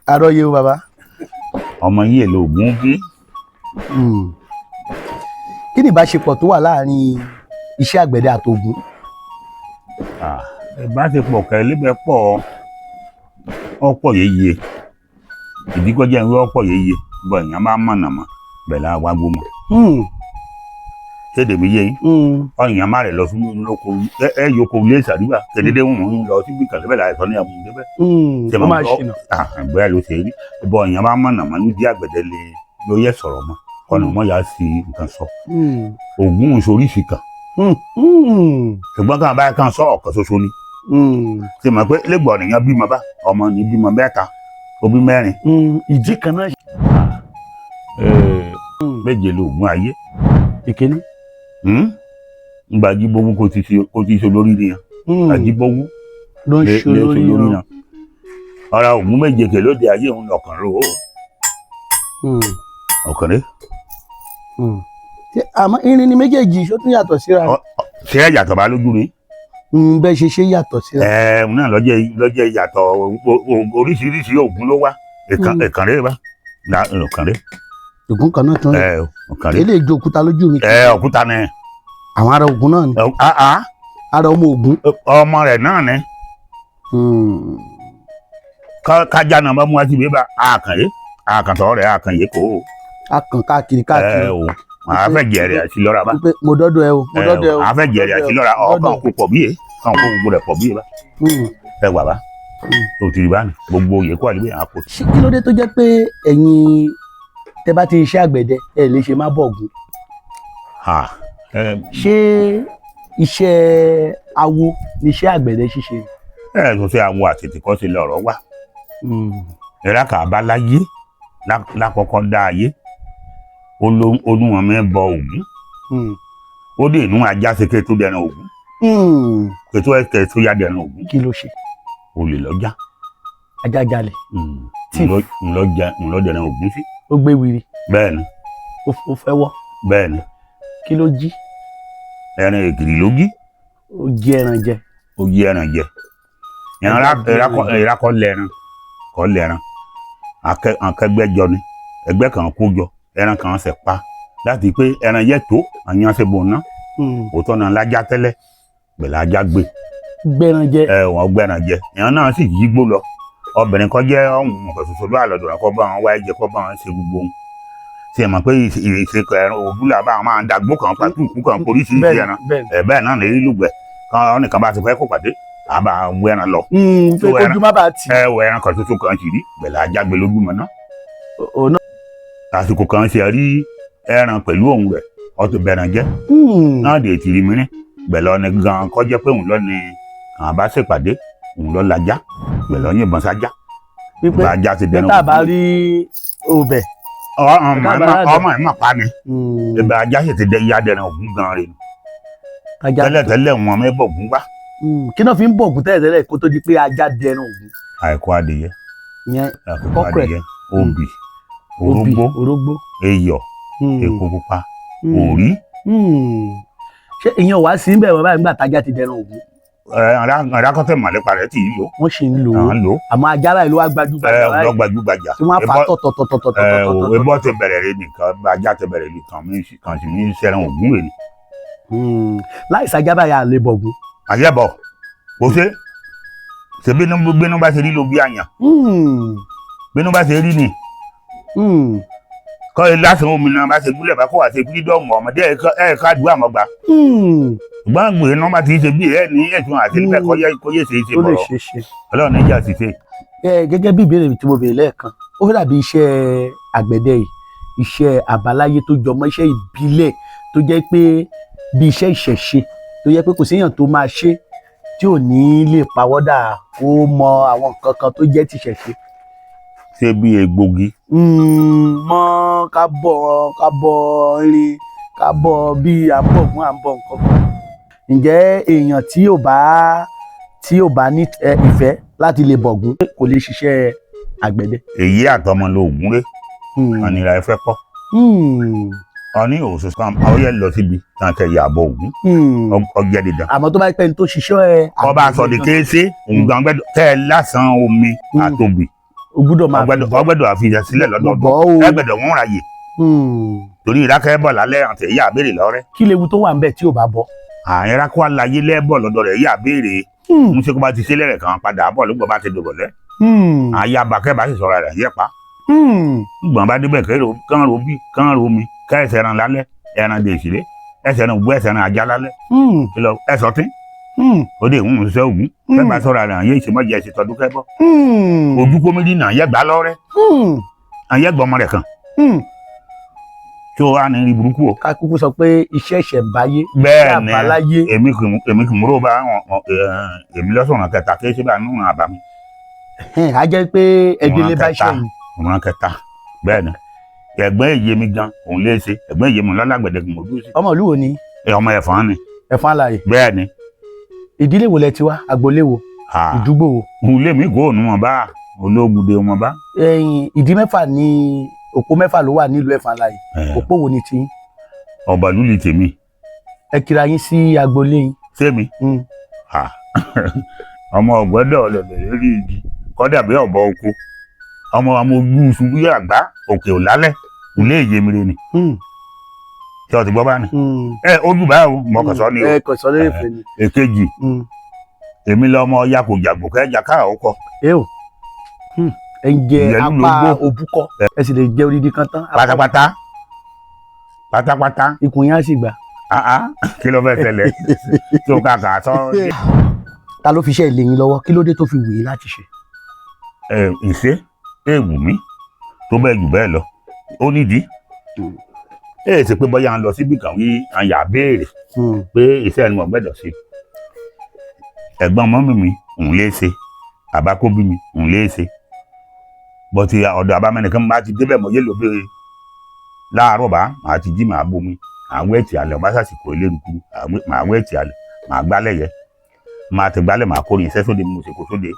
Àròyé o, bàbá. Ọmọ yìí èlò ògún bí. Kí ni ìbáṣepọ̀ tó wà láàrin iṣẹ́ àgbẹ̀dẹ àtògùn? Ìbáṣepọ̀ kẹ́lẹ́bẹ̀ pọ̀, ọ̀pọ̀ yeye. Ìdíkọ́jẹ́ ìwé ọ̀pọ̀ yeye bọ̀, èèyàn bá mọ̀nà mọ́ bẹ̀ la wá gbó mọ́. Kéde mi yé yín? Ọ̀yàn má rẹ̀ lọ sí lóko ẹ yòókù ilé ìsàdúrà kédédé wọn ń lọ síbi kàlẹ́bẹ̀ la ẹ̀sọ́ ní àbúrò débẹ̀. Ó máa ṣìnà. Bẹ́ẹ̀ ló ṣe rí bọ̀, èèyàn bá mọ̀nà mọ́ ní dí àgbẹ̀dẹ lè ló yẹ sọ̀rọ̀ mọ́ ọ̀nà mọ́ yà á sí nǹkan sọ. Ògún oríṣi kan, ṣùgbọ́n kan báyìí kan sọ ọ̀kan ṣoṣo ni. Ṣe mọ̀ pé lẹ́gbọ̀n nìyẹn bímọ bá ọmọ ní bímọ mẹ́ta, òbí mẹ́rin. Ìdí kan náà. Méje lóògùn ayé. Ìkíní. Ngbà Ajíbówú kò ti ṣe olórí nìyẹn. Ajíbówú ló ń lè ṣe lè ṣe olórí olórí wọn. náà. Ọ̀rọ̀ ògùn méje kè lóde ayé òun lọ̀kàn rò ó. Ọ̀kàn rẹ̀. Àmọ́ irin ni méjèèjì, ṣó tún yàtọ̀ síra? Ṣé ẹ̀ yàtọ̀ bá lójú ni? Bẹ́ẹ̀ ṣe yàtọ̀ síra. Ẹ̀ náà lọ́jẹ́ yàtọ̀. Oríṣiríṣi ògùn ló wá. Ìkàn rẹ̀ bá ọ̀kàn rẹ̀. Ògùn kan náà tún rẹ̀. Ẹ̀ ọ̀kàn rẹ̀. Eléyìí ju òkúta lójú mi. Ẹ̀ òkúta ni. Àwọn ará Ògùn náà ni. Ará ọmọ Ògùn. Ọmọ rẹ̀ náà ni. Kájà náà bá mú wá síbi bá àkànyé àkàntọ́ rẹ̀ àkànyé kò ó. A kàn káàkiri káàkiri. Ẹ o, màá fẹ́ jẹ̀rẹ̀ àti lọ́ra bá. Pé mo dọ́dọ̀ ẹ o, mo dọ́dọ̀ ẹ o. Màá fẹ́ jẹ̀rẹ̀ àti lọ́ra ọkàn kò pọ̀ bíyè kàn kó gbogbo rẹ̀ pọ̀ bíyè bá. Ẹ wà bá tó ti rí bá ní gbogbo òye kó àdúgbò yẹn á kó. Ṣé kí ló dé tó jẹ́ pé ẹ̀yin tẹ́ bá ti iṣẹ́ àgbẹ̀dẹ ẹ lè ṣe má bọ̀gùn? Ṣé iṣẹ́ awo ni iṣẹ́ àgbẹ̀dẹ ṣíṣe? Ẹ tó ṣe àwọn àtètè kọ́ sí lọ́rọ̀ wá. Ìrákà abáláyé lákọ̀ọ́kọ́ dá ayé, olúwọn mi bọ Ògún. Ó dé inú ajá ṣe ké tó dẹran Ògún. Kètò ẹ̀kẹ́ tó yá dẹran Ògún. Kí ló ṣe? Olè lọ́jà. Ajá jalè? Thief. Ńlọ dẹran Ògún sí. Ó gbé wiri? Bẹ́ẹ̀ ni. Ó fẹ́ wọ́? Bẹ́ẹ̀ ni. Kí ló jí? Ẹran èkìrì ló jí. Ó jí ẹran jẹ? Ó jí ẹran jẹ. Ìrakọ lẹran kọ lẹran akẹgbẹjọ ni ẹgbẹ́ kan kó jọ, ẹran kan ṣe pa láti pé ẹran yẹ tó àyàn ṣe bò ná. Òótọ́ náà lájá tẹ́lẹ̀ pẹ̀lú ajá gbé. Gbẹran jẹ? Ẹ wọ́n gbẹran jẹ. Ìyẹn náà sì yí gbó lọ. Obìnrin kan jẹ́ ọ̀hún ọ̀kan ṣoṣo ló àlọ́dọ̀ rẹ̀ kọ́ bá wọn wá ẹ̀jẹ̀ kọ́ bá wọn ṣe gbogbo ohun ṣe mọ̀ pé ìṣe ẹran òdúlà bá wọn máa ń dàgbò kan pàtó ìkú kan oríṣiríṣi ẹran. Ẹ bẹ́ẹ̀ náà lè rí lùgbẹ̀ kan nìkan bá ti fẹ́ kó pàdé àbá wọ ẹran lọ. Pé kójú má bàa tì. Ẹ wọ ẹran kan ṣoṣo kan sì rí pẹ̀lú ajá gbé lójúmọ́ náà. Òun náà. Àsìkò kan ṣe rí ẹran pẹ̀lú òun rẹ̀ ọtún bẹ̀rẹ̀ jẹ́. Náà dè tìrì mìíràn pẹ̀lú ọ̀nì gan kọjá pé òun lọ ni kàn bá ṣèpàdé, òun lọ lajá pẹ̀lú ọ̀yìnbọn sájá. Wípé ìgbà ajá ti pé dẹnu. tá a bá rí ọbẹ̀. Ọmọ ẹ̀ mà pa ni. Ìgbà ajá sì ti dẹ ìyá dẹnu ògún gan rè. Ajá. Tẹ́lẹ̀ tẹ́lẹ̀ wọn mẹ́bọ̀ ògún wá. Kí náà fi ń bọ̀ ògùn tẹ́lẹ̀ tẹ́lẹ̀ kó tó di pé ajá dẹnu ògùn? Àìkú adìyẹ. Ìyẹn àìkú kọ́kọ́ ẹ̀. Adìyẹ, obì, orógbó, orógbó, iyọ̀, epo pupa, òrí. Ṣé ìyẹn ò wá sí bẹ́ẹ̀ báyìí nígbà tájá ti dẹran ògún? Arákọ́tẹ̀ mọ̀lẹ́pà rẹ̀ tì í lò. Wọ́n sì ń lò ó? À ń lò ó. Àmọ́ ajá báyìí ló wá gbajúgbajà báyìí lọ gbajúgbajà. tí wọ́n á fà á tọ̀tọ̀tọ̀tọ̀tọ̀tọ̀tọ̀. Ebọ́ ti bẹ̀rẹ̀ rẹ nìkan, ajá ti bẹ̀rẹ̀ nìkan kan sì ní sẹ́ran ògún rẹ̀ ni. Láì sájá báyìí à lè bọ̀gún. Àyẹ̀bọ̀ kò ṣe ṣe bínú bínú bá ṣe rí ló bí àyàn. Bínú bá ṣe rí ni. Kọ́ ẹ lásán omi náà bá ṣe gúnlẹ̀ bá kó wá ṣe fírídọ́ọ̀mù ọmọdé ẹ̀ ká àdúrà mọ́ gbà. Ṣùgbọ́n àgbè náà bá ti ṣe bí ẹ ní ẹ̀sùn àti níbẹ̀ kọ́ yẹ kó yẹ ṣe é ṣe Ó lè bọ̀rọ̀. ṣe é ṣe. Ọlọ́run níjà sì ṣe. Ẹ gẹ́gẹ́ bí ìbéèrè tí mo béèrè lẹ́ẹ̀kan, ó fẹ́ dàbí iṣẹ́ àgbẹ̀dẹ yìí, iṣẹ́ àbáláyé tó jọmọ́ iṣẹ́ ìbílẹ̀ tó jẹ́ pé bí iṣẹ́ ìṣẹ̀ṣe tó jẹ́ pé kò séèyàn tó máa ṣe tí ò ní lè pawọ́dà kó mọ àwọn nǹkan kan tó jẹ́ tìṣẹ̀ṣe. Ṣé bí egbògi? Mọ ká bọ irin, ká bọ bí à ń bọ̀ fún à ń bọ̀ nǹkan kan. Ǹjẹ́ èèyàn tí ò bá ní ìfẹ́ láti lè bọ̀gún kò lè ṣiṣẹ́ àgbẹ̀dẹ? Èyí àtọmọ lóògùn rẹ ọ̀nìyàn ẹ fẹ́ kọ́. Ọní òṣùṣù kan ọyẹ lọ síbi náà kẹ yàbọ̀ ògún. Ọjẹ́ dídán. Àmọ́ tó bá pẹ́ ní tó ṣiṣẹ́ ọba sọ di kéésì òun gan gbẹ́dọ̀ tẹ́ ẹ lásán omi àtòbì. O gbúdọ̀ máa fi bọ́. Ọgbẹ́dọ̀ àfihàn sílẹ̀ lọ́dọọdún. Bọ́ o. Ẹgbẹ́dọ̀ wọn ráyè torí ìrákẹ́ bọ̀ lálẹ́ àti ìyá àbèrè lọ́rẹ́. Kí lewu tó wà ń bẹ̀ tí ò bá bọ́? Àyẹ̀rákọ́ aláyé lẹ́bọ̀ lọ́dọ̀ rẹ̀ ìyá àbèrè ń ṣe kó bá ti ṣe lẹ́rẹ̀ kan padà bọ̀ ló gbọ́ bá ti dòbọ̀lẹ́. Àyàbá kẹ́ bá sì sọ̀rọ̀ rẹ̀ yẹ pa. Gbọ̀n bá débẹ̀ kán ro bí kán ro mi ká ẹsẹ̀ ẹran lálẹ́, ẹran dè sílé, ẹsẹ̀ ẹran ògbó, ẹsẹ̀ ẹran ajá lálẹ́. Kí lọ ẹsọ̀ tín ó dé ìhun ṣiṣẹ́ ògún kẹ́ bá sọ̀rọ̀ rẹ̀ àyè ìṣèmọ̀jẹ̀ ẹ̀ṣẹ̀ tọdún kẹ́ bọ́. Ojú kó méjì náà yẹ gbà lọ́rẹ́ àyẹ gbọ́ ọmọ rẹ̀ kan tí ó wà ní rí burúkú o. Ká kúkú sọ pé iṣẹ́ ìṣẹ̀ǹbáyé, Bẹ́ẹ̀ ni. àbáláyé. Èmi kì í múrò bá èmi lọ́sọ̀rọ̀ kẹta kí ṣe bá nù àbá mi. Á jẹ́ pé ẹdínlé bá Ìran ṣe yìí. Ìran kẹta, bẹ́ẹ̀ ni. Ẹ̀gbọ́n èyí mi gan òun lè ṣe ẹ̀gbọ́n èyí mi lọ́lágbẹ̀dẹ kì í mojú sí. Ọmọ ìlú wo ni? Ẹ, ọmọ Ẹ̀fọ̀n ni. Ẹ̀fọn Alàyè? Bẹ́ẹ̀ ni. Ìdílé wo lẹ ti wá? Agboolé wo? Ìdúgbò wo? Òun lè mí kó òun wọn bá olóògùdé wọn bá. Ẹ̀yin, ìdí mẹ́fà ní òpó mẹ́fà ló wà nílùú Ẹ̀fọn Alàyè. Òpó wo ni tiyín? Ọba lúli tèmi. Ẹ kira yín sí agboolé yín. Sẹ́mi? Ọmọ ọ̀gbọ́dọ̀ ọ̀lẹ̀lẹ̀ lórí igi kọ́dà bí ọ̀bọ oko ọmọ ọmọ ojú ṣubú àgbá òkè òlálẹ̀ ilé ìyèmire ni. Tí o ti gbọ́ bá ní. Ẹ ojú báyìí o, mo kàn sọ ni o. Ẹ kàn sọ lórí ìfẹ́ ni. Èkejì, èmi lọmọ ya kò jàgbò kẹjà káà ó kọ. Ẹ o, ẹ ń jẹ Ìyẹn ló apá gbó. òbúkọ, ẹ sì lè jẹ odidi kan tán. Pátápátá pátápátá. Ikùn yín á sì gbà. Ah ah, kí ló fẹ́ ṣẹlẹ̀ tí o kà kà sọ. Ta ló fi iṣẹ́ ilé yín lọ́wọ́? Kí ló dé tó fi wù yín láti ṣe? Ẹ ìṣe èèwù mi tó bẹ́ẹ̀ jù bẹ́ẹ̀ lọ, ó nídìí. Ẹ ṣe pé bóyá ń lọ síbi kan wí àyà béèrè pé iṣẹ́ ẹni wọ́n gbẹ́dọ̀ sí. Ẹ̀gbọ́n mọ́mí mi òun lè ṣe, bàbá kó bí mi òun lè ṣe, bọ́tí ọ̀dọ̀ àbámẹ́nìkan bá ti débẹ̀ mọ́ yélo béèrè láàárọ̀ bá màá ti jí, màá bomi, màá wẹ́ẹ̀tì alẹ̀ ọba sàṣìkò eléruku, màá wẹ́ẹ̀tì alẹ̀, màá gbálẹ̀ yẹ, màá ti gbálẹ̀, màá kórè iṣẹ́ sóde, mo ṣe kó sóde.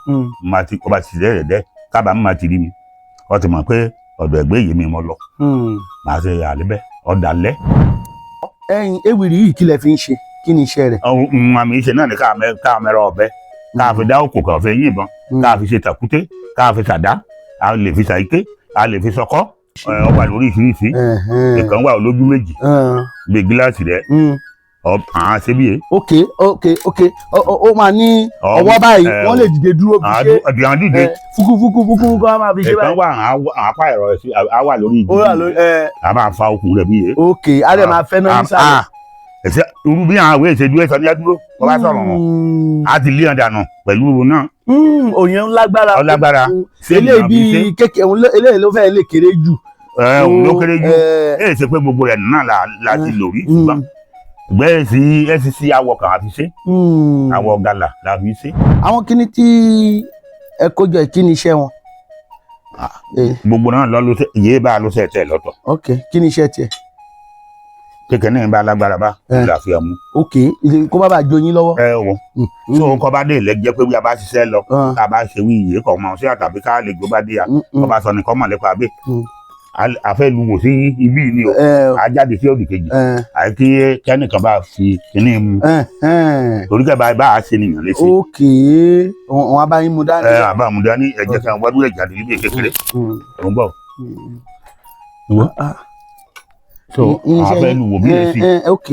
Màá ti ọba ti ṣiṣẹ́ rẹ̀ dẹ́ kábàámọ̀ máa ti rí mi, wọ́n ti mọ̀ pé ọ̀dọ̀ ẹ̀gbẹ́ yìí mi mo lọ. Màá ṣe àlébẹ́ ọ̀dàlẹ́. Ẹ̀yin, ewìrì yìí, kí lẹ fi ń ṣe? Kí ni iṣẹ́ rẹ̀? Ohun àmì ìṣe náà ni ká mẹ́rọ ọ̀bẹ, ká fi dá òkò, kàn fi yìnbọn, ká fi ṣe tàkúté, ká fi ṣàdá, a lè fi ṣàìké, a lè fi sọkọ́. Ọ wà lóríṣiríṣi. Ìkan wà olójú méjì bíi gíláàsì rẹ àwọn ṣe bíye. Ok, ó máa ní ọwọ́ báyìí, wọ́n lè dìde dúró fi ṣe. Àwọn dìde. Fúkú fúkú fúkú fúkú, wọ́n máa fi ṣe Ìkan báyìí. wà àwọn apá ẹ̀rọ ẹ̀ sí á wà lórí igi. Ó wà lórí ẹ. A máa fa okùn rẹ̀ bíye. Ok, á dẹ̀ máa fẹ́ náà nísàlẹ̀. Ẹsẹ irú bí àwọn àwẹ̀ ìṣèjú ẹ̀sọ́ ní ẹdúró wọ́n bá sọ̀rọ̀ wọn á ti lé ọ̀dà nù pẹ̀lú náà. Òyìn ń lágbára. Ó lágbára. Ṣé Eléyìí ènìyàn fi ṣe? bíi kékeré, eléyìí ló fẹ́ lè kéré jù. Ẹ, òun ló kéré jù. Ẹ. Ẹ ṣe pé gbogbo rẹ̀ náà la ti lò rí, ṣùgbọ́n gbẹ́ sí SCC awọ kan àfi ṣe. Awọ gàlà la fi ṣe. Àwọn kíní tí ẹ kó jọ yìí, kí ni iṣẹ́ wọn? Gbogbo náà lọ ló ṣe ìyé bá a ló ṣe tẹ̀ lọ́tọ̀. Ok, kí ni iṣẹ́ tiẹ̀? Kékeré náà bá lágbára bá la fi ọmú. Ok, kó má bàa jó yín lọ́wọ́. Ẹ wo tí òun kọ́ bá dé ilẹ̀ jẹ́ pé bí a bá ṣiṣẹ́ lọ, tá a bá ṣe wí ìyé kọ̀ mọ́ sí àtàbí ká lè gbó bá dé a kọ́ bá sọ nìkan mọ̀ nípa abẹ́ a fẹ́ lu wò sí ibí ni o, a jáde sí òdì kejì, àyè kí kẹ́nìkan bá fi kíní mu torí kẹ́ bá a ṣe nìyàn léṣe. Ok, wọn á bá yín mu dání. Ẹ àbá àmúdá ní ẹ̀jẹ̀ kan wájú ẹ̀ jáde níbi kékeré òun bọ̀. Ìwọ so a fẹ́ lu wò bí lè sí. Ok.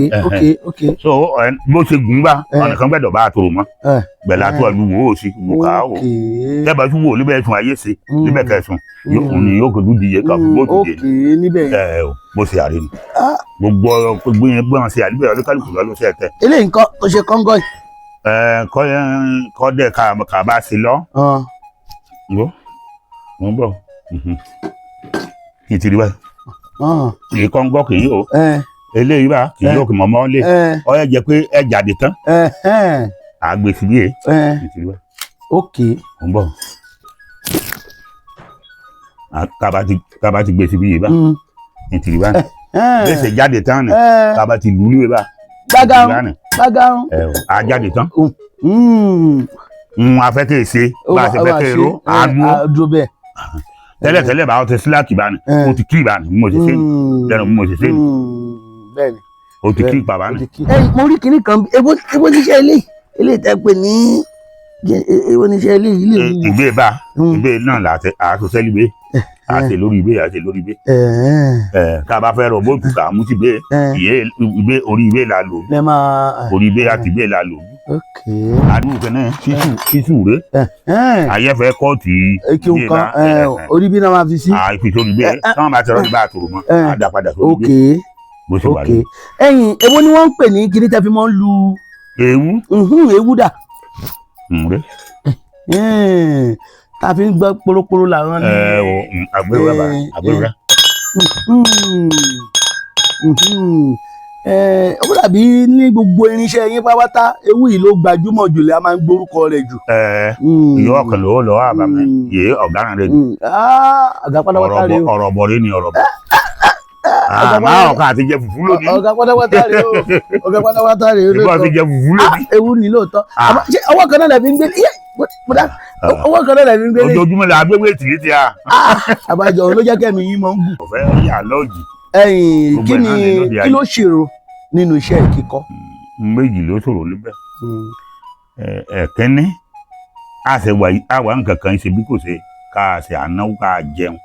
So bó ṣe gùn bá ọ̀nà kan gbẹ́dọ̀ bá a tòrò mọ́ gbẹ̀lá tó lu wò ó sí wò ká wò tẹ́bà tún wò níbẹ̀ tún ayé ṣe níbẹ̀ kẹsùn yóò ní yóò kojú di iye kan bó ti dé. Níbẹ̀ yẹn. Ẹ o, bó ṣe àrí ni gbogbo gbogbo yẹn gbọ́n ṣe àríbẹ̀ ọdún kálukú lọ ló ṣe tẹ. Eléyìí nǹkan tó ṣe kọ́ńgọ́ yìí. Ẹ kọ́ dẹ̀ ká bá ṣe lọ. Mo ń bọ̀ kí n ti rí báyìí. Kì í kọ́ńgọ́ kì í o, eléyìí bá kì í yóò kì mọ́mọ́ lé ọ yẹ jẹ pé ẹ jáde tán àgbèsí bí yẹ kì í ti rí báyìí. Mo ń bọ̀, kaba ti gbèsè bí yé bá ní tìrì bá ní gbèsè jáde tán ni kaba ti lù ú lé bá. Gbágán gbágán. Ẹ o, a jáde tán n a fẹ́ kí ṣe bá a ṣe fẹ́ kí ro àdúró bẹ́ẹ̀. Tẹ́lẹ̀ tẹ́lẹ̀ bá o ti síláàkì bá ní o ti kí bá ní mo ṣe ṣe ní lẹ́nu mo ṣe ṣe ní o ti kí bàbá ní. Ẹ mo rí kinní kan, ebo ṣiṣẹ́ ilé ilé tẹ́ pè ní Èwo ni iṣẹ́ eléyìí lè wúwo. Ìgbé bá ìgbé náà là àtò sẹ́lígbé àti lórí ìgbé àti lórí ìgbé. Ká a bá fẹ́ rọ bóòtù ká mú sí ìgbé ìyé ìgbé orí ìgbé la lò Lẹ máa. Orí ìgbé àti ìgbé la lò. Ok. Àdúgbò kan náà sísù sísù rè ayẹ́fẹ́ kọ́ọ̀tì. Kí n kan orí bí náà máa fi sí. Àìfi sórí ìgbé táwọn bá ti rọ́ ìgbà àtòrò mọ́ àdá padà sórí ìgbé bó ṣe wà Ok ní. Ẹ̀yin, èwo ni wọ́n ń pè ní kíní tẹ́ fi máa ń lu? Ewu. Ewu dà? Rè. Tá a fi ń gbọ́ poroporo làwọn ní. Ẹ o àgbèrò bá àgbèrò. Ó dàbí ní gbogbo irinṣẹ́ yín pátápátá, ewu yìí ló gbajúmọ̀ jù lẹ́ a máa ń gbórúkọ rẹ̀ jù. Ẹ ìyá ọkàn ló lọ àbàmẹ yé ọ̀daràn rẹ. Ọ̀gá pátápátá rèé o. Ọ̀rọ̀ bọ̀rẹ́ ni ọ̀rọ̀ bọ̀. Àmọ́ ọkàn àti jẹ fùfú lónìí. Ọ̀gá pátápátá rèé o, ọ̀gá pátápátá rèé o. Ìbọn ti jẹ fùfú lónìí. Ewu ni lóòótọ́. Ṣé ọwọ́ kan náà lè fi ń gbé? Ọwọ́ kan náà lè fi ń gbé. Ojoojúmọ́ la gbégbé tìrí ti a. Àbájọ ló jẹ́ kẹ́mi yín mọ́ ń gùn. Ọ̀fẹ́ yà lọ́ọ̀jì. Ẹ̀yin, kí ni kí ló ṣèrò nínú iṣẹ́ kíkọ́? Méjì ló ṣòro níbẹ̀. Ẹ̀kínní, a ṣe wà àwa nǹkan kan ṣe bí kò ṣe ká a ṣe ànáwó ká a jẹun,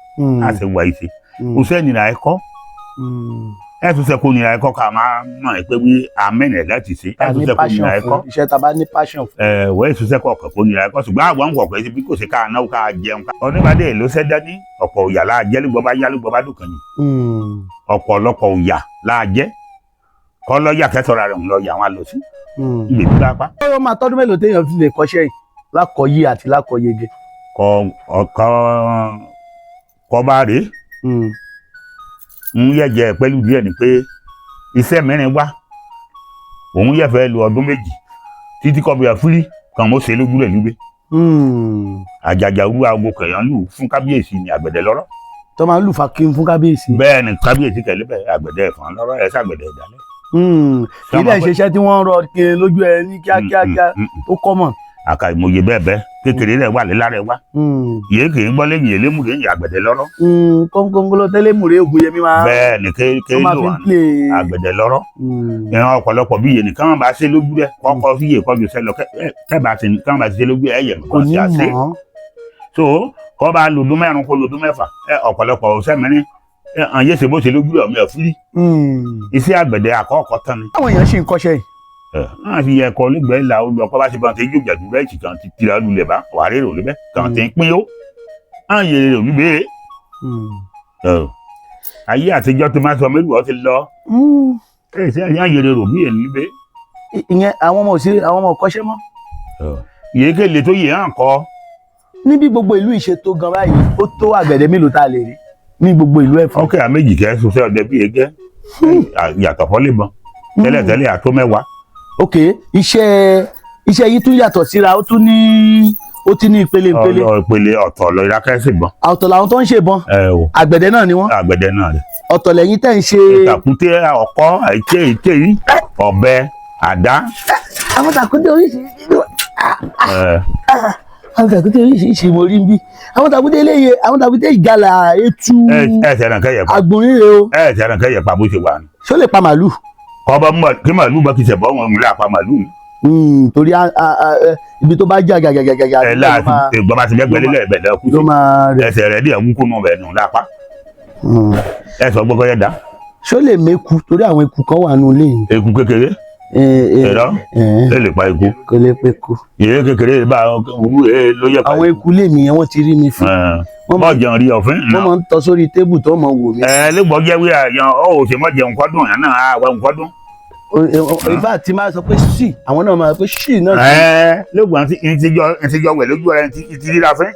a ṣe wà ṣe kò sẹ́ni ra ẹ̀kọ́ ẹ̀ tún ṣe kó nira ẹ̀kọ́ ká máa mọ̀ ẹ́ pé wí amẹ́nẹ̀ láti ṣe ẹ̀ tún ṣe kó nira ẹ̀kọ́. Iṣẹ́ tá a bá ní passion fún. Ẹ wọ́n ẹ̀ tún ṣe kó ọkọ̀ kó nira ẹ̀kọ́, ṣùgbọ́n àwọn nǹkan kan ṣe bí kò ṣe ká náwó ká jẹun. Oníbàdé ló ṣẹ́ dání ọ̀pọ̀ òyà láàjẹ́ lùgbọ́ bá yá lùgbọ́ bá dùn kàn yín ọ̀pọ̀lọpọ̀ òyà láàjẹ́ kọ́ lọ́ọ̀yà kẹsọ̀rọ̀ rẹ̀ ń lọ yà wọn lọ sí ibè bí bá pa. Ó máa tọ́dún mélòó téèyàn fi lè kọ́ṣẹ́ yìí lákọ̀ọ́yé àti lákọ̀ọ́yege? Kọ ọkọ kọ bá rèé ń yẹ̀jẹ̀ pẹ̀lú díẹ̀ ni pé iṣẹ́ mẹ́rin wá òun yẹ̀ fẹ́ lu ọdún 2 títí kọ́ bí i fúrí kan mo ṣe lójú rẹ̀ lúgbẹ́. Àjàjà olú aago kẹyàn lù fún kábíyèsí ni àgbẹ̀dẹ lọ́rọ̀. Tó máa ń lù fún fún kábíyèsí. Bẹ́ẹ̀ ni kábíyèsí kẹlẹ́ bẹ́ẹ̀ àgbẹ̀dẹ ẹ̀fọn lọ́rọ̀ ẹ̀ sàgbẹ̀dẹ ìdálẹ́. Kì í dẹ̀ ṣe iṣẹ́ tí wọ́n ń rọ kiri lójú ẹ ní kíákíá ó kọ́ mọ̀. Àkà ìmọ̀ye bẹ́ẹ̀ bẹ́ẹ̀ kékeré rẹ̀ wà lélára ẹ̀ wá. Yéé kì í gbọ́ lẹ́yìn elémùrè yìí àgbẹ̀dẹ lọ́rọ̀. Kọ́ńkọ́ńkọ́lọ́ tẹ́lẹ̀mùrè Ògúnyẹmí máa. Bẹ́ẹ̀ ni ké lò wà àgbẹ̀dẹ lọ́rọ̀. Ìran ọ̀pọ̀lọpọ̀ bí iye nìkan bá ṣe lójú rẹ̀ kọ́kọ́ sí iye kọjú sẹ́lọ kẹ́bà sí kán bá ṣe lójú ẹ̀ yẹ̀ kò ní mọ̀. So kọ́ bá lòdún 4 kó lòdún 6 ọ̀pọ̀lọpọ̀ ọ̀sẹ̀ mẹ́rin ẹ̀ yé ṣe bó ṣe lójú rẹ̀ ọmọ ẹ̀ fúrí. Iṣẹ́ àgbẹ̀dẹ àkọ́kọ́ tán ni. Àwọn èèyàn ṣì ń kọ́ṣẹ́ yìí. Náà fi ẹ̀kọ́ olùgbẹ́ ìlà olùkọ́ bá ṣe bá ti yóò jàdú rẹ̀ kàn ti tira lulẹ̀ bá wà á rèrò lébẹ́ kàn ti ń pín ó á yẹ rèrò lúbẹ́. Ayé àtijọ́ tó máa sọ mélòó ọ ti lọ ẹ̀ ṣe á yẹ rèrò bí ẹ̀ lúbẹ́. Ìyẹn àwọn ọmọ òsì àwọn ọmọ kọ́ṣẹ́ mọ́. Yèékéle tó yẹ hàn kọ́. Níbi gbogbo ìlú ìṣètò gan báyìí, ó tó àgbẹ̀dẹ mélòó tá a lè rí ní gbogbo ìlú Ẹ̀fọ̀n? Ọkẹ́ àméjì kẹ́ sọ́sẹ́ ọdẹ bíi ẹgẹ́ yàtọ̀ fọ́lẹ́bọn tẹ́lẹ̀tẹ́lẹ̀ àtó 10. Ok, iṣẹ́ yìí tún yàtọ̀ síra, ó tún ní ó ti ní ìpele ìpele. Ọ̀rọ̀ ìpele ọ̀tọ̀ lọ ìrákẹ́sì bọ́n. Ọ̀tọ̀ làwọn tó ń ṣe bọn. Àgbẹ̀dẹ náà ni wọ́n. Àgbẹ̀dẹ náà rẹ̀. Ọ̀tọ̀ lẹ́yìn tẹ́ ń ṣe. Ìtàkùté ọkọ́ èké èké yìí ọ̀bẹ àdá. Àwọn tàkùté oríṣiríṣi àwọn tàkùté oríṣiríṣi mo rí bí àwọn tàkùté eléyè àwọn tàkùté ìgalà etu. Ẹ tẹ̀ràn kẹ́yẹ̀ pa. Àgbọ̀nrín rẹ o. Ẹ tẹ̀ràn kẹ́yẹ̀ pa bó ṣe wà ní. Ṣó lè pa màlúù? Kọ́ bá mọ̀ kí màlúù bá kìí ṣẹ̀bọ̀ wọn múlẹ̀ àpá màlúù. Torí ibi tó bá jà gàgàgàgà. Ẹ láti ìgbọ́n bá ti gbẹ́gbẹ́ lélẹ̀ ẹ̀bẹ̀ lẹ́kú ló máa rẹ̀. Ẹsẹ̀ rẹ̀ díẹ̀ wú kúnnú bẹ̀ nù lápá. Ẹ sọ gbọ́kọ́ yẹ dá. Ṣó lè méku? Torí àwọn eku kan wà nù lẹ́yìn. Eku kékeré. Ẹ̀rọ ẹ lè pa eku. Kò lè pe eku. Yèyé kékeré bá wú ẹ ló yẹ pa. Àwọn eku lèmi yẹn wọ́n ti rí mi fún. Mọ̀ jẹun rí ọ̀fin. Wọ́n máa ń tọ́ sórí tébù tó mọ̀ wò mí. Ẹ lè gbọ́ jẹ́ wí àyàn ó ò ṣe mọ̀ jẹun kọ́dún yẹn náà àwọn kọ́dún. Ìfà tí máa sọ pé ṣì àwọn náà máa sọ pé ṣì náà. Ẹ lẹ́gbọ̀n tí ntijọ́ wẹ̀ lójú rẹ̀ ti ríra fín.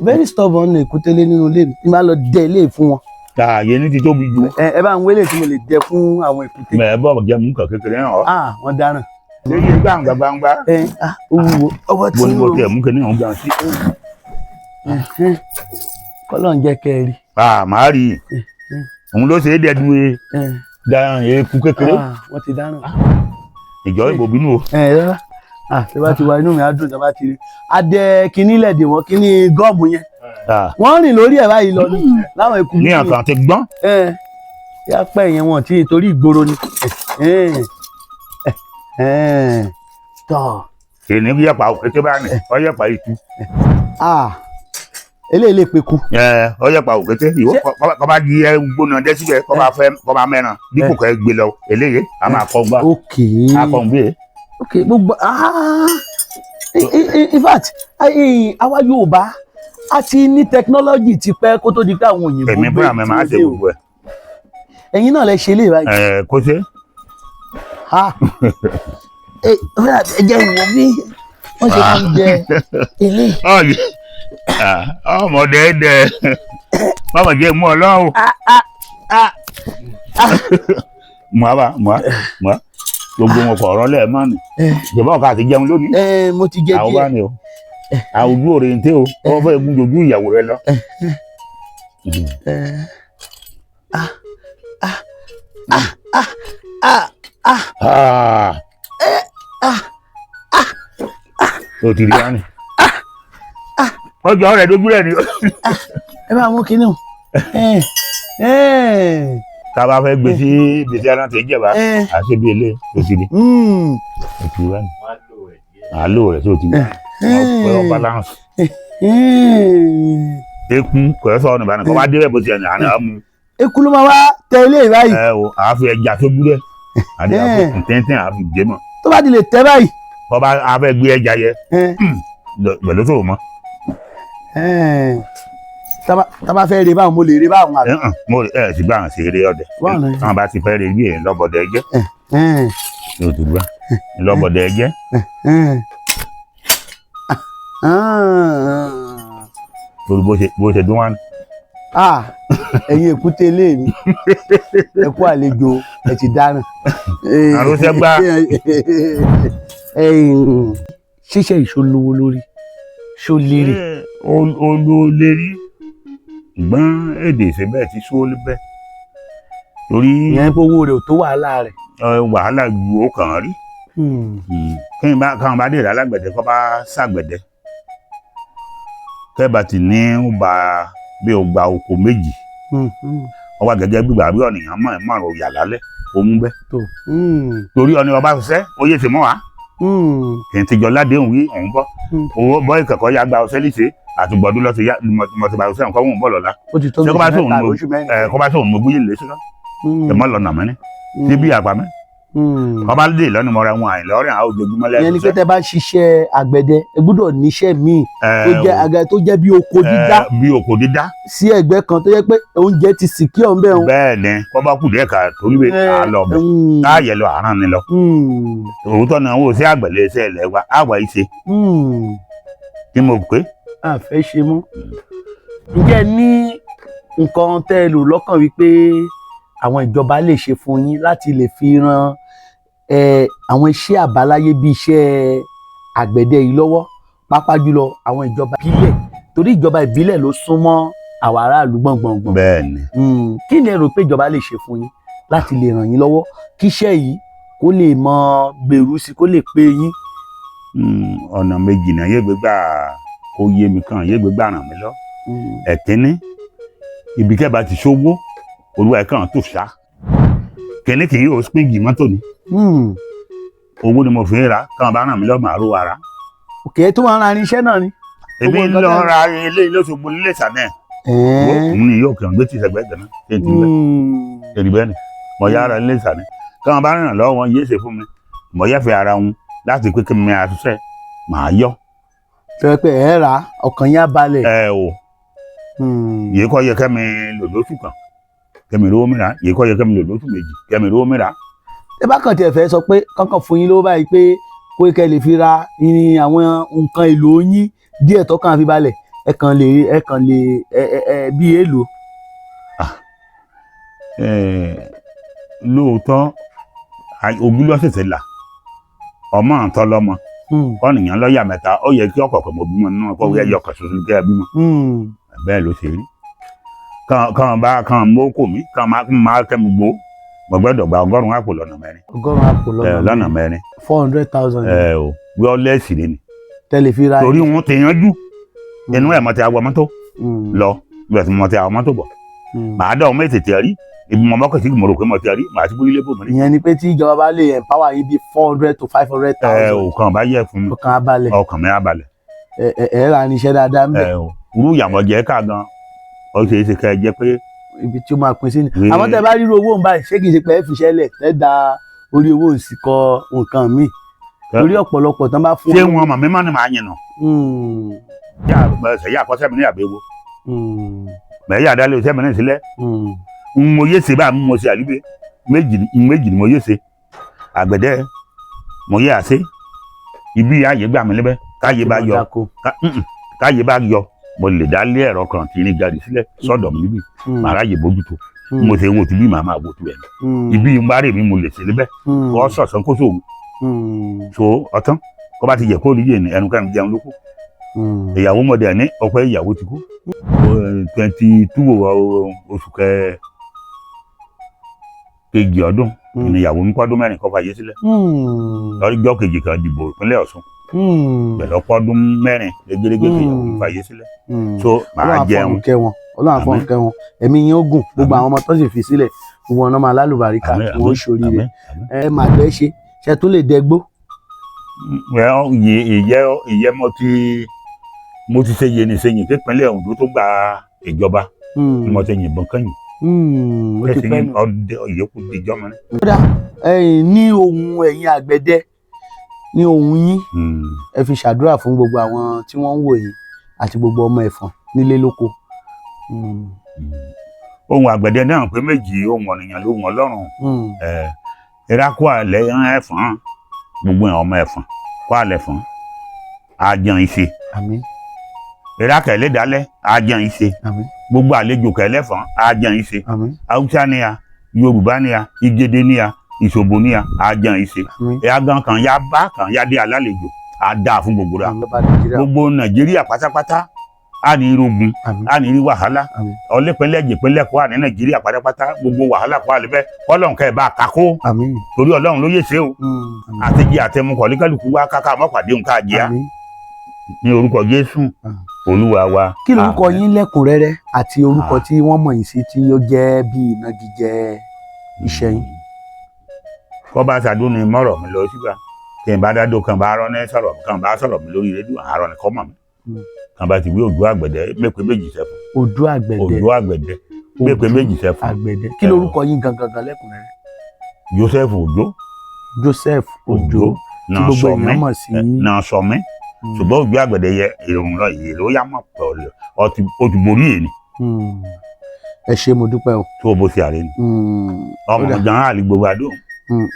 Very stubborn ni èkútélé nínú ilé mi tí máa lọ dẹ ilé fún wọn. Ààyè ní ti tóbi ju. Ẹ bá ń wélé tí mo lè dẹ fún àwọn èkúté. Mẹ bọ́ jẹ́ mú kàn kékeré hàn ọ́. Wọ́n dáràn. Léyìn gbàǹgbà gbangba. Ẹ ó wúwo ọwọ́ tí mo ní mo tẹ̀ mú kí ní òun gbà sí. Kọ́lọ̀ ń jẹ́ kẹ́ ẹ rí. Màá rí i òun ló ṣe é dẹ́du e dáhùn eku kékeré. Wọ́n ti dáràn. Ìjọ ìbò bínú o. Ẹ rárá tí bá ti wá inú mi á dùn tí bá ti rí adẹ kínní lẹ̀dẹ̀ wọn kínní gọ́ọ̀mù yẹn wọ́n rìn lórí ẹ̀ báyìí lọ ní láwọn eku. Ní àkàn ti gbọ́n. Yá pẹ́ yẹn wọn tí torí ìgboro ni. Tọ́. Èyí yẹpa òkété bá ní ọ yẹpa ìtú. Ah, eléyìí lè peku. Ẹ ọ yẹpa òkété ìwọ kọ́ bá di ẹ gbóná dé síbẹ̀, kọ́ bá fẹ́ kọ́ bá mẹ́ràn dípò kẹ́ gbé lọ, eléyìí a máa kọ́ gbá Ok. a kọ́ gbé. Ok, gbogbo, ah, in fact, àwa Yorùbá a ti ní technology ti pẹ́ kó tó di pé àwọn òyìnbó Èmi gbé fúnra mi máa tí ṣe wọ́n dé o. gbogbo ẹ̀. Ẹ̀yin náà lẹ ṣe eléyìí báyìí? Ẹ kó ṣe. Ha, ẹ ẹ jẹ́ ìwọ bí wọ́n ṣe máa ń jẹ eléyìí. Ọmọdé dẹ bàbá jẹ mú Ọlọ́run. Ah, ah, ah. Mọ àbá mọ mọ gbogbo wọn kọ ọ̀rọ̀ lẹ́ẹ̀mọ́ ni ìjọba ọkọ àti jẹun lónìí. Ẹ mo ti jẹ Àwọn bá díẹ̀. ní o àwùjọ òrèǹté o, wọn fẹẹ gún jojú ìyàwó rẹ lọ. Ẹ, ah, ah, ah, ah, ah, ah. Ah. O ti rí wá ní. Ọjọ́ rẹ̀ dojú rẹ̀ ni. Ẹ bá mú kinní o. Ẹ ẹ. Tá a bá fẹ́ gbé sí gbèsè ara tẹ̀ jẹ̀bá àṣẹ bí ilé o ti rí o ti rí wá ní. Àlò rẹ̀ tó ti rí wọ́n balance. Eku kò ẹ́ sọ̀rọ̀ nígbà náà kọ́ bá dé bẹ́ẹ̀ bó ti ẹ̀ ní àná mú. Eku ló máa wá tẹ ilé báyìí? Ẹ o, àá fi ẹja tó dúró àti àfi tẹ́ntẹ́n àfi jẹ́ mọ́. Tó bá ti lè tẹ báyìí. Kọ́ bá a fẹ́ gbé ẹja yẹ pẹ̀lú tó o mọ́. Tá bá fẹ́ rí báwọn, mo lè rí báwọn àbí? Mo ẹ sì bá àwọn ṣe eré ọdẹ. Báwo ni? Àwọn bá ti fẹ́ rí bí èyí lọ́bọ̀dẹ jẹ́ yóò ti gbá lọ́bọ̀dẹ jẹ́. Torí bó ṣe dún wá ní. Ah, ẹ̀yin èkúté ilé mi, ẹ kú àlejò, ẹ ti dáràn. Àròsẹ gbá. Ṣíṣe ìṣó lówó lórí, ṣó lérè? Ó ló lérí ṣùgbọ́n èdè ìṣe bẹ́ẹ̀ ti só bẹ́ẹ̀ torí Ìyẹn pé owó rẹ̀ ò tó wàhálà rẹ̀. Wàhálà ju ó kàn án rí. Kéyìn bá káwọn bá dèrè alágbẹ̀dẹ kọ́ bá ṣàgbẹ̀dẹ kẹ́bà tí ní ó bá bí ó gba oko méjì, wọ́n wá gẹ́gẹ́ gbígbà bí ọ̀nìyàn mọ̀ ẹ̀ mọ̀ràn òyà lálẹ́ ó mú bẹ́ẹ̀ torí ọ̀nì ọba ṣiṣẹ́ ó yé ti mọ́ wa kì í ti jọ ládéhùn wí òun bọ́ owó bọ́ ìkẹ̀kọ́ ya gba ọṣẹ́ líṣe àtùgbọ̀dún lọ́ti ya mọ̀tì bá ọṣẹ́ nǹkan òun bọ̀ lọ́la. Ó ti tó Ṣé kó bá oṣù sóun mẹ́ta mo oṣù mẹ́rin. Ẹ kó bá sóun mo gbúyè lé síkọ́ ẹ mọ́ lọ́nà mẹ́ni níbí àpá mi kọ́ bá dé lọ́nà mọ́ra wọn àìlọ́ rìn àwọn ojoojúmọ́ Ìyẹn ni pé lẹ́sùn. tẹ́ bá ń ṣiṣẹ́ àgbẹ̀dẹ, ẹ gbọ́dọ̀ níṣẹ́ míì tó jẹ́ àga tó jẹ́ bí oko dídá bí oko dídá sí ẹ̀gbẹ́ kan tó jẹ́ pé oúnjẹ ti sìkí ọ̀ ń bẹ̀ wọn. Bẹ́ẹ̀ ni, kọ́ bá kù díẹ̀ ká torí pé à lọ bẹ̀ káàyè lọ àrán ni lọ. Òótọ́ náà wò sí àgbẹ̀lẹ̀ iṣẹ́ ilẹ̀ wa àwa ìṣe kí mo pé. A fẹ́ ṣe mọ́. Ǹjẹ́ ẹ ní nǹkan tẹ́ ẹ lò lọ́kàn wípé àwọn ìjọba lè ṣe fún yín láti lè fi ran àwọn iṣẹ́ àbáláyé bíi iṣẹ́ àgbẹ̀dẹ yìí lọ́wọ́, pàápàá jùlọ àwọn ìjọba ìbílẹ̀, torí ìjọba ìbílẹ̀ ló súnmọ́ àwọn aráàlú gbọ̀ngbọ̀ngbọ̀n? Bẹ́ẹ̀ ni. Kí ni ẹ rò pé ìjọba lè ṣe fún yín láti lè ràn yín lọ́wọ́ kí iṣẹ́ yìí kó lè mọ gbèrú sí, kó lè pé yín? Ọ̀nà méjì náà yégbé gbà kó yé mi kan yégbé gbà ràn mí lọ. Ẹ̀kínní, ibi kẹ́ba ti ṣówó olúwa ẹ̀ kàn tó ṣá kínní kì í yóò spíngì mọ́tò ni. Owó ni mo fi ń ra káwọn bá ràn mí lọ màá ró ara. Òkè tó máa ń ra irinṣẹ́ náà ni. Èmi Owó ń nǹkan lọ tẹ́- ra eléyìí lóṣogbo nílé ìsàlẹ̀ òun ni yóò kàn gbé tí ìsẹ̀gbẹ́ gan náà ṣé ti bẹ́ẹ̀ ṣe ti bẹ́ẹ̀ ni mo yá ara nílé ìsàlẹ̀ káwọn bá ràn lọ́wọ́ wọn yéé ṣe fún mi, mo yẹ́fẹ̀ ara wọn láti pé kí mi àṣìṣe màá yọ. Tẹ́ pé ẹ rà á, ọkàn yín á balẹ̀. Ẹ o yìí kọ́ yẹ kẹ́mi lò lóṣù kan kẹ́mi rówó mìíràn, yìí kọ́ yẹ kẹ́mi lò lóṣù méjì kẹ́mi rówó mìíràn. Ẹ bá kàn tiẹ̀ fẹ́ sọ pé kọ́kàn fún yín lówó báyìí pé kó kẹ́ lè fi ra irin àwọn nǹkan èlò yín díẹ̀ tọ́kàn fi balẹ̀, ẹ kàn lè ẹ ẹ ẹ bí èlò? Lóòótọ́ ojú lọ́sẹ̀sẹ̀ là ọmọ àǹtọ́ lọ́mọ kọ́nìyàn lọ́ọ̀yà mẹ́ta, ó yẹ kí ọ̀kọ̀ọ̀kan mọ̀ bímọ nínú ọkọ̀ wíyá yọkọ̀ ṣoṣo kí ẹ bímọ. Bẹ́ẹ̀ ló ṣe rí kàn bá kàn mọ́ kò mí kàn máa kẹ́mi gbó, mo gbọ́dọ̀ gba 100 àpò lọ́nà mẹ́rin. 100 àpò lọ́nà mẹ́rin. 400,000. Ẹ o wíwọ́ lẹ́sì ni. Tẹ́lẹ̀ fi ra. Torí wọn ti yanjú inú ẹ̀ mọ́ ti awọ mọ́tò lọ bẹ́ẹ̀ tí mo ti awọ mọ́tò bọ̀. Màá dọ̀ ọmọ ètètè rí ibi mọ̀ mọ́kàn sí mo rò pé mo ti rí, màá ti búrí lébò mi rí. Ìyẹn ni pé tí ìjọba bá lè empower yín bíi 400 to 500 Ẹ thousand. ò kàn bá yẹ fún mi. Ọkàn á balẹ̀. Ọkàn mi á balẹ̀. Ẹ ẹ ẹ ra irinṣẹ́ dáadáa ń bẹ̀. Ẹ ò irú ìyàmọ̀ jẹ́ ká gan, ó ṣeé ṣe kẹ́ ẹ jẹ́ pé Ibi tí ó máa pín sí ni. Wé- Àmọ́ tẹ́ bá ríru owó ń báyìí, ṣé kìí ṣe pé ẹ fiṣẹ́ lẹ̀, ẹ da orí owó òsì kọ nǹkan míì, torí ọ̀pọ̀lọpọ̀ tán bá fún Ṣé wọn mọ̀ mí mọ́ ni màá yìn nà? Yà sẹ́yà kọ́ sẹ́mi ní àbẹ̀wò mẹ́yà dálé sẹ́mi ní sílẹ̀. N mo yé ṣe báyìí, mo ṣe àlùbẹ́ méjì méjì ni mo yé ṣe àgbẹ̀dẹ, mo yé àṣẹ ibi ààyè gbà mí níbẹ̀ káyé bá yọ. Dáko. Káyé bá yọ, mo lè dá lé ẹ̀rọ kan tí ní gàdí sílẹ̀ sọ́dọ̀ mi níbí. Màá ráyè bójútó. Mo ṣe wo ti bí màá máa wo tu ẹ̀ ibi ń bá rè mí, mo lè ṣe níbẹ̀ kọ́ sọ̀sán kó sòwò so ọtán kó bá ti jẹ kó rí yé ni ẹnu kẹrin jẹun ló kù. Ìyàwó mọ̀dẹ̀ ní ọpẹ́, ìyàwó ti kú 22 oṣù kejì ọdún ní ìyàwó mi pọ́dún 4 kó fàyè sílẹ̀. Lọ́jọ́ kejì kan dìbò ìpínlẹ̀ Ọ̀ṣun pẹ̀lú ọpọ́dún 4 gẹ́gẹ́rẹ́gẹ́ ìyàwó mi fàyè sílẹ̀, so màá Ọlọ́run jẹun. àfọ̀run kẹ́ wọn, Ọlọ́run àfọ̀run kẹ́ wọn, ẹ̀mí yín ó gùn, gbogbo Àmín. àwọn ọmọ tó sì fi sílẹ̀, gbogbo ọ̀nà máa lálùbáríkà, Àmín, wọn ó àmín, ṣoríire. àmín, àmín. Ẹ máa gbẹ́ ṣe ṣe tó lè dẹgbó. Ẹ ọ, ìyẹ́ ìyẹ́ mo ti ṣe yé ni sẹ́yìn kípínlẹ̀ Oǹdó tó gba ìjọba ni mo ti yìnbọn kẹ́yìn. Ó ti pẹ́ nù. Ọdẹ ìyókù dijọ́ mọ́ ni. Kódà ẹ̀yin ní ohun ẹ̀yin àgbẹ̀dẹ ní ohun yín, ẹ fi ṣàdúrà fún gbogbo àwọn tí wọ́n ń wò yín àti gbogbo ọmọ Ẹ̀fọ̀n nílé lóko. Ohun àgbẹ̀dẹ náà pé méjì, ohun ọ̀nìyàn lóhun Ọlọ́run. Ìrákò àlẹ́ ẹ̀fọ́n, gbogbo ẹ̀ ọmọ Ẹ̀fọ́n kó àlẹ́ fọ́n àjàn ìṣe. Àmín. Ìrákẹ̀ lẹ́dálẹ́ àjàn ìṣe. Àmín. Gbogbo àlejò kẹlẹ́fọ́n àjàn ìṣe. Àmín. Haúsá ni a, Yorùbá ni a, Ìgèdè ni a, Ìṣòbò ni a, àjàn ìṣe. Àmín. Ìyàgàn kan ya bá kan ya dé alálejò, á dáa fún gbogbo ra. Àmín, bàbá Nàìjíríà. Gbogbo Nàìjíríà pátápátá á ní irogun. Àmín. Á ní rí wàhálà. Àmín. Ọlẹ́pẹ̀lẹ́ jìpínlẹ̀ kó à ní Nàìjíríà pátápátá, gbogbo wàhálà kó àlẹ́ Ọlọ́run kẹ́ ẹ̀ bá a kakó. Àmín. Torí Ọlọ́run ló yè ṣe o. Àmín. Àtẹ̀jẹ àtẹmukọ̀ oníkálukú wa káká mọ́pàdé nǹkan àjẹá. Àmín. Ní orúkọ Jésù Olúwa wa. Kí lorúkọ Àmín. yín lẹ́kùnrẹ́rẹ́ àti orúkọ Ah. tí wọ́n mọ̀ yín sí tí ó jẹ́ bí ìnagijẹ iṣẹ́ yín? Kọ́ bá ṣàdún ni mọ́rọ̀ mi lọ síbà kí n bá dádó kan bá rán ní sọ̀rọ̀ kan bá sọ̀rọ̀ mi lórí rédíò àárọ̀ ni kọ́ mọ̀ mi. Kan bá ti wí Òjó Àgbẹ̀dẹ mẹ́pẹ́ méjì sẹ́fún. Òjó Àgbẹ̀dẹ. Òjó Àgbẹ̀dẹ mẹ́pẹ́ Òjó méjì sẹ́fún. Àgbẹ̀dẹ. Kí lorúkọ yín gangan gan lẹ́kùnrẹ́rẹ́? Joseph Òjó. Joseph Òjó, Òjó tí náà gbogbo sọ mí èèyàn mọ̀ sí. Náà sọ mí, ṣùgbọ́n Òjó Àgbẹ̀dẹ yẹ ìròyìn lọ ìrò yá mọ̀ pọ̀ ọtí ó ti borí èyí. Ẹ ṣé, mo dúpẹ́ o. Tó o bó ṣe àárẹ̀ ni ọmọ Ó dà. gan-an àlè gbogbo àdó.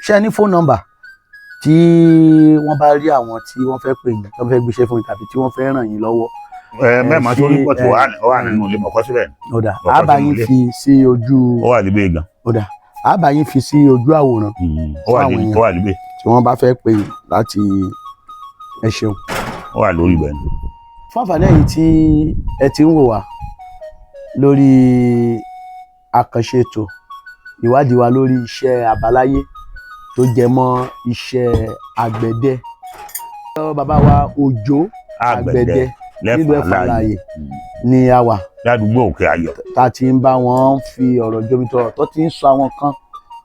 Ṣé ẹ ní phone number tí wọ́n bá rí àwọn tí wọ́n fẹ́ pè yín, tí wọ́n fẹ́ gbéṣẹ́ fún yín tàbí tí wọ́n fẹ́ ràn yín lọ́wọ́? Ẹ mẹ́ẹ̀mọ́ ṣé, sórí pọ̀ tó ó wà ẹ, nínú ilé mọ̀kọ́ síbẹ̀. Ó dà. Ọkọ̀ á bá sínú yín ilé. fi sí ojú Ó wà níbẹ̀ gan. Ó dà, á bá yín fi sí ojú àwòrán Ó wà fún àwọn níbẹ̀, èèyàn ó wà níbẹ̀. tí wọ́n bá fẹ́ pè yín láti. Ẹ ṣeun. Ó wà lórí ibẹ̀ ni. Fún àǹfààní ẹ̀yin tí ẹ ti ń wò wá lórí àkànṣe ètò ìwádìí wa lórí iṣẹ́ àbáláyé tó jẹ mọ́ iṣẹ́ àgbẹ̀dẹ, bàbá wa Òjó Àgbẹ̀dẹ nílùú lẹ́fọ̀n Ẹ̀fọ̀n aláàyè Láàyè ni a wà, ládùúgbò Òkè Ayọ̀. tá a ti ń bá wọn fi ọ̀rọ̀ jomitoro, tó ti ń sọ àwọn kan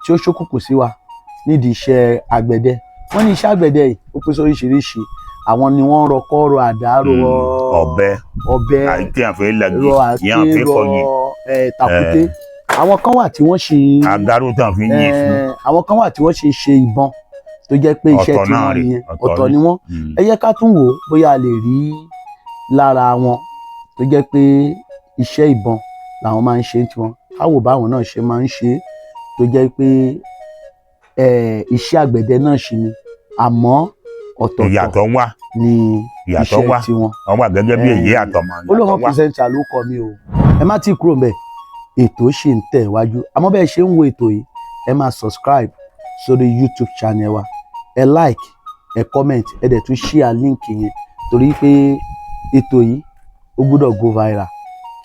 tí ó ṣókùnkùn sí wa nídìí iṣẹ́ àgbẹ̀dẹ. Wọ́n ní iṣẹ́ àgbẹ̀dẹ yìí ó pín sóríṣiríṣi. Àwọn ni wọ́n ń rọkọ́, rọ àdá, rọ ọ̀bẹ, ọ̀bẹ, àìtí àfẹ́ lagi, rọ àti ìyá àfẹ́ rọ kọyìn, tàkúté. Àwọn kan wà tí wọ́n ṣì ń agáró tí wọ́n fi ń yìn fún. Àwọn kan wà tí wọ́n ṣì ń ṣe ìbọn tó jẹ́ pé iṣẹ́ Ọ̀tọ̀ tí náà wọ́n rè, nìyẹn. ọ̀tọ̀ Ọ̀tọ̀ ni. ni wọ́n. Ẹ jẹ́ ká tún wò ó bóyá a lè rí lára wọn tó jẹ́ pé iṣẹ́ ìbọn làwọn máa ń ṣe tiwọn, ká wò báwọn náà ṣe máa ń ṣe é, tó jẹ́ pé iṣẹ́ àgbẹ̀dẹ náà ṣì ni, àmọ́ ọ̀tọ̀ọ̀tọ̀ Ìyàtọ̀ wà. ni Ìyàtọ̀ iṣẹ́ wà. tiwọn. Wọ́n wà gẹ́gẹ́ bí èyí àtọmọ ìyàtọ̀ Olóhùn wà. Presenter ló kọ mi o. Ẹ má tí kúrò mbẹ̀, ètò ṣì ń tẹ̀ wájú. Àmọ́ bẹ́ẹ̀ ṣe ń wo ètò yìí, ẹ máa subscribe sórí YouTube channel wa, ẹ like, ẹ comment, ẹ dẹ̀ tún share link yẹn, torí pé ètò yìí ó gbọ́dọ̀ go viral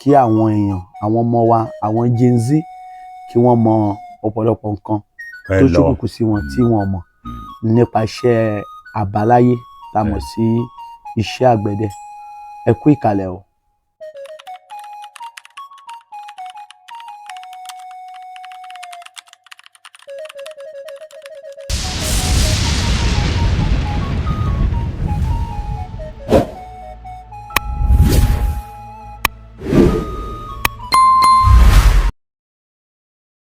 kí àwọn èèyàn, àwọn ọmọ wa, àwọn Gen Z, kí wọ́n mọ ọ̀pọ̀lọpọ̀ nǹkan Ẹ tó lọ. ṣókùnkùn sí wọn tí wọ́n mọ̀ nípa iṣẹ́ àbáláyé tá a mọ̀ sí iṣẹ́ àgbẹ̀dẹ. Ẹ kú ìkàlẹ̀ o.